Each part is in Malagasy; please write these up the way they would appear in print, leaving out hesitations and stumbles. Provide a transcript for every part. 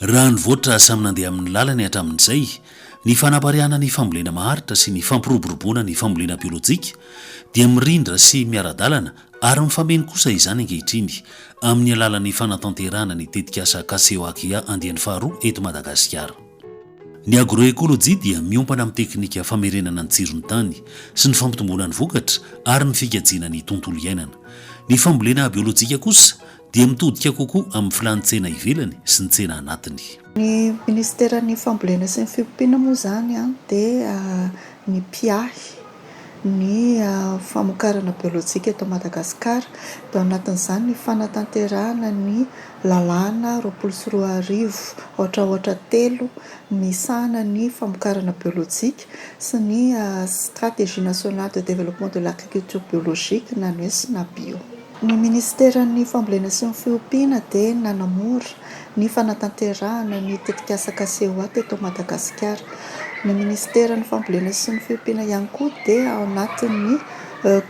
Raha nivoatra samy nandeha amin'ny lalany hatramin'izay, ny fanapariahana ny fambolena maharitra sy ny fampiroboroboana ny fambolena biolojika dia mirindra sy miara-dalana ary mifameno kosa izany ankehitriny amin'ny alalan'ny fanatanterahana ny tetikasa Kaseoakia andiany faharoa eto Madagasikara. Ny agroekolojia dia miompana amin'ny teknika famerenana ny tsiron'ny tany sy ny fampitomboana ny vokatra ary ny fikajiana ny tontolo iainana. Ny fambolena biolojika kosa dia mitodika kokoa amin'ny filàn'ny tsena ivelany sy ny tsena anatiny. Ny Minisiteran'ny Fambolena sy ny Fiompiana moa izany dia ny mpiahy ny famokarana biolojika eto Madagasikara, dia ao anatin'izany ny fanatanterahana ny lalàna 2020 aotra aotra telo misahana ny famokarana biolojika sy ny Stratégie nationale de développement de l'agriculture biologique na ny hoe Snabio. Ny Minisiteran'ny Fambolena sy ny Fiompiana dia nanamora ny fanatanterahana ny tetikasa Kasewa teto Madagasikara. Ny Minisiteran'ny Fambolena sy ny Fiompiana ihany koa dia ao anatin'ny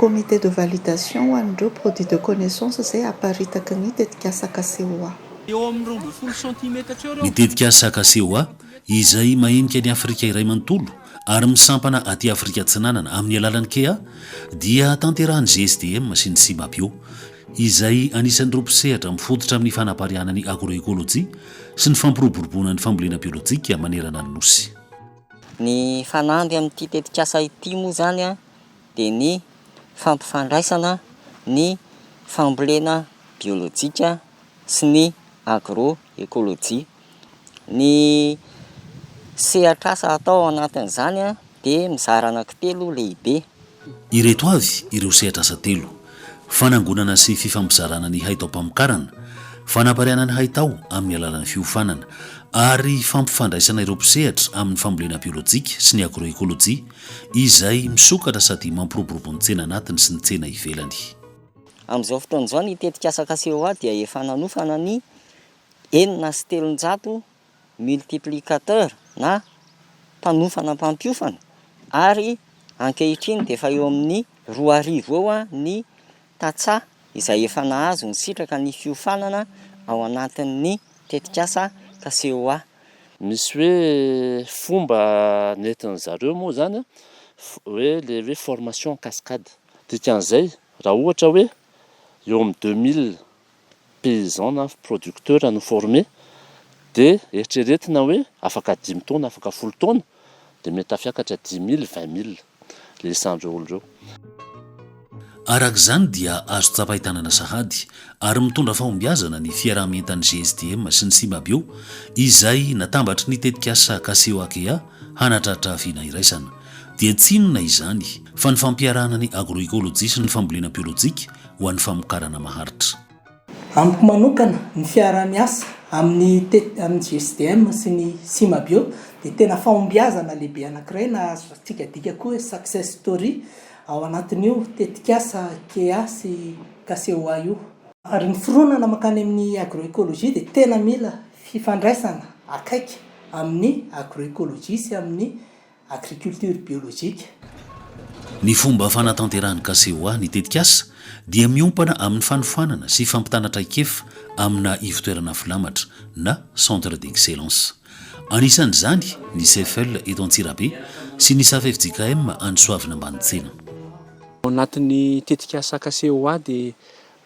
Comité de validation ho an'ireo produits de connaissance izay aparitaky ny tetikasa Kasewa. Eo amin'ny 12 centimetatra eo Ny ireo. tetikasa Kasewa izay mahenika an'i Afrika iray manontolo ary misampana aty Afrika Atsinanana amin'ny alalan'ny Kea dia tanterahan'ny GSDM sy ny Cimabio, izay anisan'ireo mpisehatra mifototra amin'ny fanapariahana ny agroekolojia sy ny fampiroboroboana ny fambolena biolojika manerana ny Nosy. Ny fanamby amin'ity tetikasa ity moa izany dia ny fampifandraisana ny fambolena biolojika sy ny agroekolojia. Ny sehatr'asa atao ao anatin'izany dia mizara anankitelo lehibe. Ireto avy ireo sehatr'asa telo, fanangonana sy fifampizarana ny haitaom-pamokarana, fanapariahana ny haitao amin'ny alalan'ny fiofanana, ary fampifandraisana ireo mpisehatra amin'ny fambolena biolojika sy ny agroekolojia izay misokatra sady mampiroborobo ny tsena anatiny sy ny tsena ivelany. Amin'izao fotoana izao ny tetikasa Kaseoa dia efa nanofana ny 306 multiplicateur na mpanofana mpampiofana ary ankehitriny dia efa eo amin'ny 2000 eo ny tantsaha izay efa nahazo nisitraka ny fiofanana ao anatin'ny tetikasa Kaseoa. Misy hoe fomba nentin zareo moa zany hoe le hoe formation en cascade, dikan'izay raha ohatra hoe eo amin'ny 2000 paysan na producteur no former dia eritreretina hoe afaka dimy taona, afaka folo taona dia mety tafiakatra dix mille, vingt mille le isan'ireo olona ireo. Araka izany dia azo tsapain-tanana sahady ary mitondra fahombiazana ny fiaraha-mientan'ny GSDM sy ny Cimabio izay natambatry ny tetikasa Kaseoakea hanatratra vina iraisana. Dia tsy inona izany fa ny fampiarahana ny agroekolojia sy ny fambolena biolojika ho an'ny famokarana maharitra. Amiko manokana, ny fiaraha-miasa amin'ny amin'ny GSDM sy ny Cimabio dia tena fahombiazana lehibe anankiray na azontsika adika koa hoe success story ao anatin'io tetikasa Kea sy Kaseoa io. Ary ny fironana mankany amin'ny agroécologie dia tena mila fifandraisana akaiky amin'ny agroécologie sy amin'ny Agriculture biologique. Ny fomba fanatanterahan'ny Kaseoa ny tetikasa dia miompana amin'ny fanofanana sy fampitana traikefa amina ivotoerana filamatra na centre d'excellence. Anisan'izany ny CFL eto Antsirabe sy ny Safefjkm any Soavina Ambanitsena. Ao anatin'ny tetikasa Kaseoa dia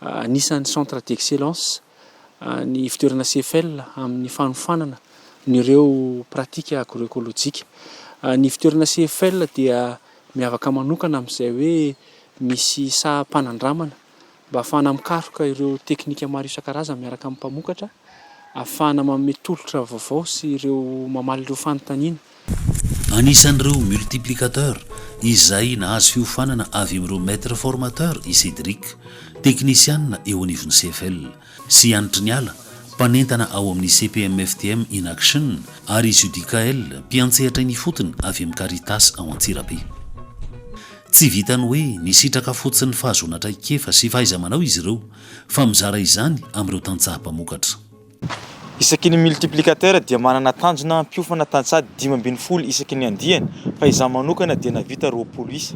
anisan'ny centre d'excellence ny ivontoerana CFL amin'ny fanofanana an'ireo pratika agroekolojika. Ny ivontoerana CFL dia miavaka manokana amin'izay hoe misy saham-panandramana mba ahafahana mikaroka ireo teknika maro isan-karazany miaraka amin'ny mpamokatra, ahafahana manome tolotra vaovao sy ireo mamaly ireo fanontaniana. Anisan'ireo multiplicateur izay nahazo fiofanana avy amin'ireo maître formateur i Cédric, teknisianina eo anivon'ny CFL, sy Hanitriniala, mpanentana ao amin'ny CPMFTM in Action, ary i Judicaël, mpiantsehatra eny ifotony avy amin'ny Caritas ao Antsirabe. Tsy vitan'ny hoe nisitraka fotsiny fahazoana traikefa sy fahaiza-manao izy ireo fa mizara izany amin'ireo tantsaha mpamokatra. Isaky ny multiplicateur dia manana tanjona hampiofana tantsaha 15 isaky ny andiany fa izaho manokana dia nahavita 20 isa.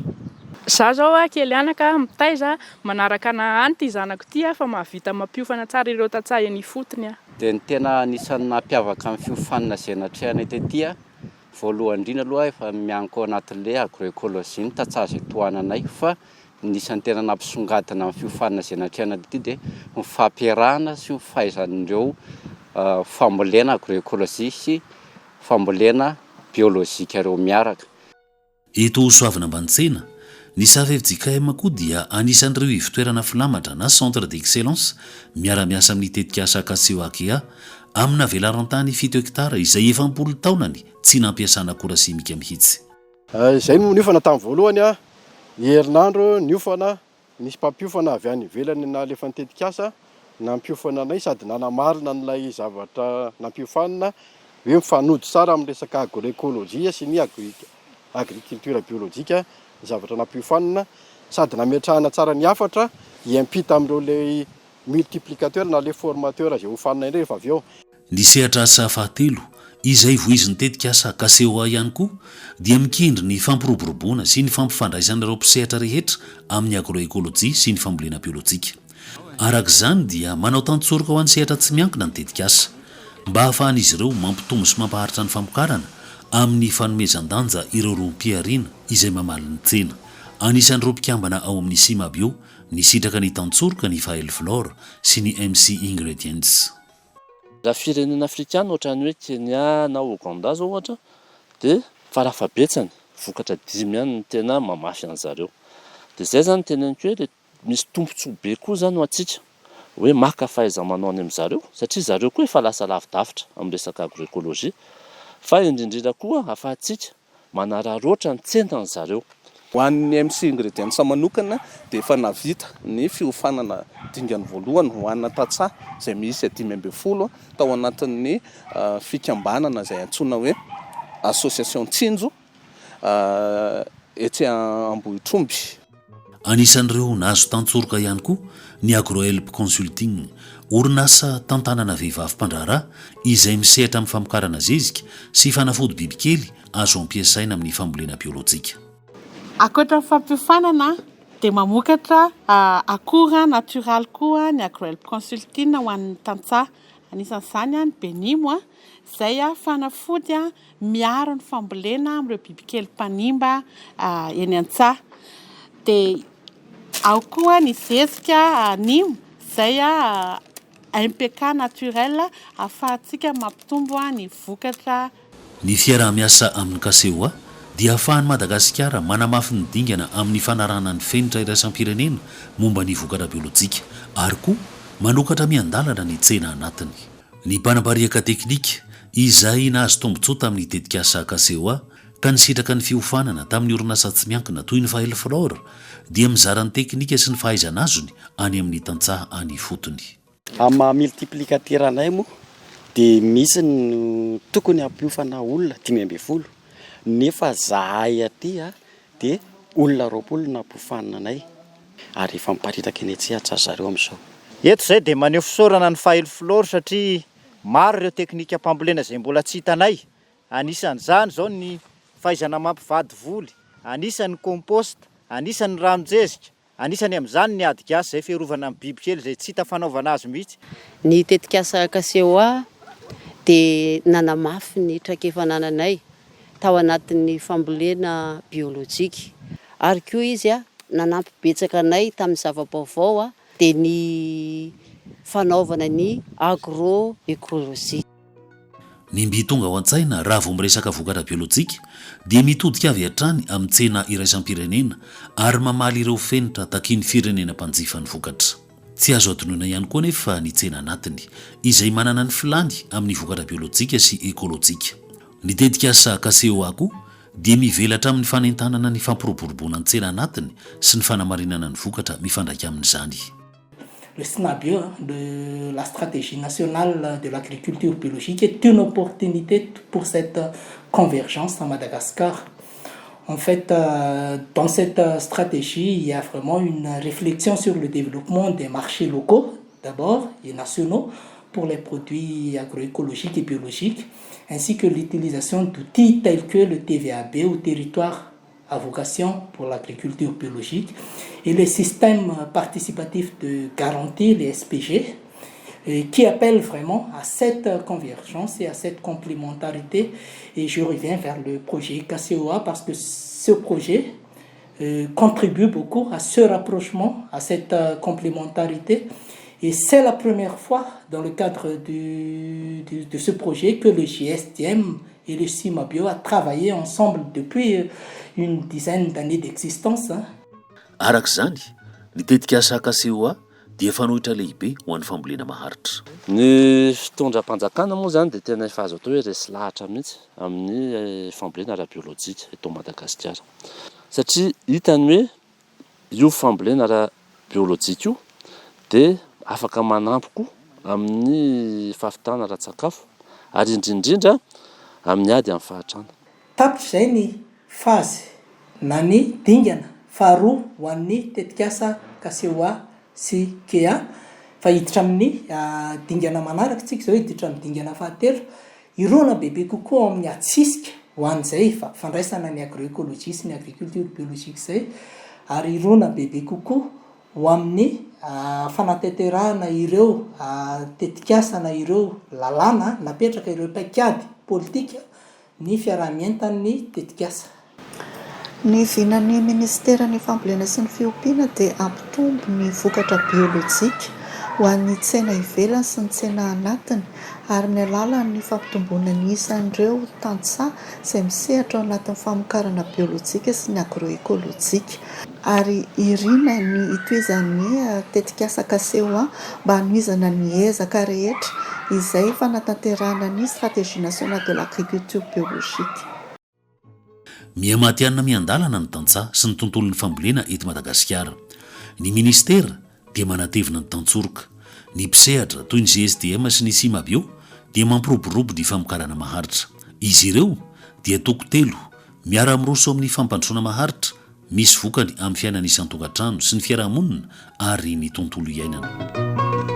Za zao a kely anaka mitaiza manaraka ana any ty zanako ty a fa mahavita mampiofana tsara ireo tantsaha eny ifotony a. Dia ny tena anisan'ny nampiavaka ny fiofanana izay natrehanay tety a, voalohany indrindra aloha efa mianka ao anatin'ilay agroécologie ny tantsaha izay tohananay fa ny isan'ny tena nampisongadina ny fiofanana izay natrehana tety dia ny fampiarahana sy ny fahaizan'ireo fambolena agroécologie sy fambolena biolojika ireo miaraka. Eto Soavina Ambanitsena, ny Safa fjkm koa dia anisan'ireo ivotoerana filamatra na centre d'excellence miara-miasa amin'ny tetikasa Akasio Akea amina velaran-tany fito hektara izay efa am-polo taonany tsy nampiasana akora simika mihitsy. Izay no niofana tamin'ny voalohany, ny herinandro niofana, nisy mpampiofana avy any ivelany nalefan'ny tetikasa nampiofana anay sady nanamarina an'ilay zavatra nampiofanina hoe mifanojo tsara amin'ny resaka agroécologie sy ny agriculture biolojika ny zavatra nampiofanina sady nametrahana tsara ny hafatra hiampita amin'ireo ilay multiplicateur na ilay formateur izay hofanina indray rehefa avy eo. Ny sehatr'asa fahatelo, izay voizin'ny tetikasa Kaseoa ihany koa, dia mikendry ny fampiroboroboana sy ny fampifandraisana ireo mpisehatra rehetra amin'ny agroekolojia sy ny fambolena biolojika. Araka izany dia manao tantsoroka ho an'ny sehatra tsy miankina ny tetikasa, mba hahafahan'izy ireo mampitombo sy mampaharitra ny famokarana amin'ny fanomezan-danja ireo rohim-pihariana izay mamaly ny tsena. Anisan'ireo mpikambana ao amin'ny Cimabio nisitraka ny tantsoroka ny Fael Flore sy ny MC Ingredients. Raha firenena afrikana ohatran'ny hoe Kenya na Ouganda zao ohatra dia farafahabetsany vokatra dimy ihany no tena mamafy an'zareo. Dia zay zany teneniko hoe le misy tombotsoa be koa zany ho antsika hoe maka fahaiza-manao any amin'zareo satria zareo koa efa lasa lavidavitra amin'ny resaka agroécologie fa indrindrindra koa ahafahantsika Manararaotra ny tsenany zareo. Ho an'ny MC Ingredients manokana dia efa nahavita ny fiofanana dingany voalohany ho ana tantsaha izay miisa 15 tao anatin'ny fikambanana izay antsoina hoe Association Tsinjo etsy Ambohitromby. Anisan'ireo nahazo tantsoroka ihany koa ny Agrohelp Consulting, orinasa tantanana vehivavy mpandraharaha izay misehatra amin'ny famokarana zezika sy fanafody bibikely azo ampiasaina amin'ny fambolena biolojika. Ankoatra ny fampiofanana dia mamokatra akora natioraly koa ny Agrohelp Consulting ho an'ny tantsaha. Anisan'izany ny benimo izay fanafody miaro ny fambolena amin'ireo bibikely mpanimba eny an-tsaha. Dia ao koa ny zezika nimo izay NPK naturel ahafahantsika mampitombo ny vokatra. Ny fiaraha-miasa amin'ny Kaseoa dia ahafahan'i Madagasikara manamafy ny dingana amin'ny fanarahana ny fenitra iraisam-pirenena momba ny vokatra biolojika ary koa manokatra miandalana ny tsena anatiny. Ny mpanapariaka teknika, izay nahazo tombontsoa tamin'ny tetikasa Kaseoa ka nisitraka ny fiofanana tamin'ny orinasa tsy miankina toy ny Faelflor, dia mizara ny teknika sy ny fahaizana azony any amin'ny tantsaha any ifotony. Amin'ny maha multiplicateur anay moa dia misy ny tokony hampiofana olona 15 nefa zahay aty dia olona 20 no nampiofana anay. Ary efa miparitaka eny an-tsehatra ry zareo amin'izao. Eto izay dia maneho fisaorana ny Failo Flore satria maro ireo teknikam-pambolena izay mbola tsy hitanay. Anisan'izany izao ny fahaizana mampivady voly, anisany ny compost, anisany ny ranon-jezika, anisany amin'izany ny ady gasy izay fiarovana amin'ny bibikely izay tsy hita fanaovana azy mihitsy. Ny tetikasa Kaseoa dia nanamafy ny traikefa anananay tao anatin'ny fambolena biolojika ary koa izy nanampy betsaka anay tamin'ny zava-baovao dia ny fanaovana ny agroecologie. Ny mby tonga ao an-tsaina raha vao miresaka vokatra biolojika dia mitodika avy hatrany amin'ny tsena iraisam-pirenena ary mamaly ireo fenitra takian'ny firenena mpanjifa ny vokatra. Tsy azo adinoina ihany koa anefa ny tsena anatiny, izay manana ny filàny amin'ny vokatra biolojika sy ekolojika. Ny tetikasa Kaseoa koa dia mivelatra amin'ny fanentanana ny fampiroboroboana ny tsena anatiny sy ny fanamarinana ny vokatra mifandraika amin'izany. Le SNABIO, de la stratégie nationale de l'agriculture biologique est une opportunité pour cette convergence à Madagascar. En fait, dans cette stratégie, il y a vraiment une réflexion sur le développement des marchés locaux d'abord et nationaux pour les produits agroécologiques et biologiques, ainsi que l'utilisation d'outils tels que le TVAB ou territoire. à vocation pour l'agriculture biologique et les systèmes participatifs de garantie, les SPG, qui appellent vraiment à cette convergence et à cette complémentarité. Et je reviens vers le projet KCOA parce que ce projet euh, contribue beaucoup à ce rapprochement, à cette euh, complémentarité. Et c'est la première fois dans le cadre du, du, de ce projet que le GSTM et le CIMABio a travaillé ensemble depuis euh, une dizaine d'années d'existence. Araka izany, ny tetikasa KCOA dia fanoitra lehibe ho an'ny fambolena maharitra. Ny fitondram-panjakana moa izany dia tena efa azo atao hoe resy lahatra mihitsy amin'ny fambolena ara-biolojika eto Madagasikara. Satria hitany hoe io fambolena ara-biolojika io dia afaka manampy koa amin'ny fahavitana ara-tsakafo ary indrindrindra amin'ny ady amin'ny fahantrana. Tapitra izay ny phase na ny dingana faharoa ho an'ny tetikasa Kaseoa sy Kea fa hiditra amin'ny dingana manaraka isika izao, hiditra amin'ny dingana fahatelo. Hirona bebe kokoa ao amin'ny hatsisika ho an'izay fandraisana ny agroécologie sy ny agriculture biologique izay ary hirona bebe kokoa ho amin'ny fanatanterahana ireo tetikasa na ireo lalàna napetraka, ireo paikady politika ny fiaraha-mientan'ny tetikasa. Ny vinan'ny Minisiteran'ny Fambolena sy ny Fiompiana dia hampitombo ny vokatra biolojika ho an'ny tsena ivelany sy ny tsena anatiny ary amin'ny alalan'ny fampitomboana ny isan'ireo tantsaha izay misehatra ao anatin'ny famokarana biolojika sy ny agroekolojika. Ary irina ny hitohizan'ny tetikasa Kaseoa mba hanohizana ny ezaka rehetra izay fanatanterahana ny Stratégie nationale de l'agriculture biologique. Miha-matihanina miandalana ny tantsaha sy ny tontolon'ny fambolena eto Madagasikara. Ny minisitera dia manatevina ny tantsoroka. Ny mpisehatra toy ny GSDM sy ny Cimabio dia mampiroborobo ny famokarana maharitra. Izy ireo dia toko telo miara-miroso amin'ny fampandrosoana maharitra Misy vokany amin'ny fiainan'ny isan-tokantrano sy ny fiarahamonina ary ny tontolo iainana.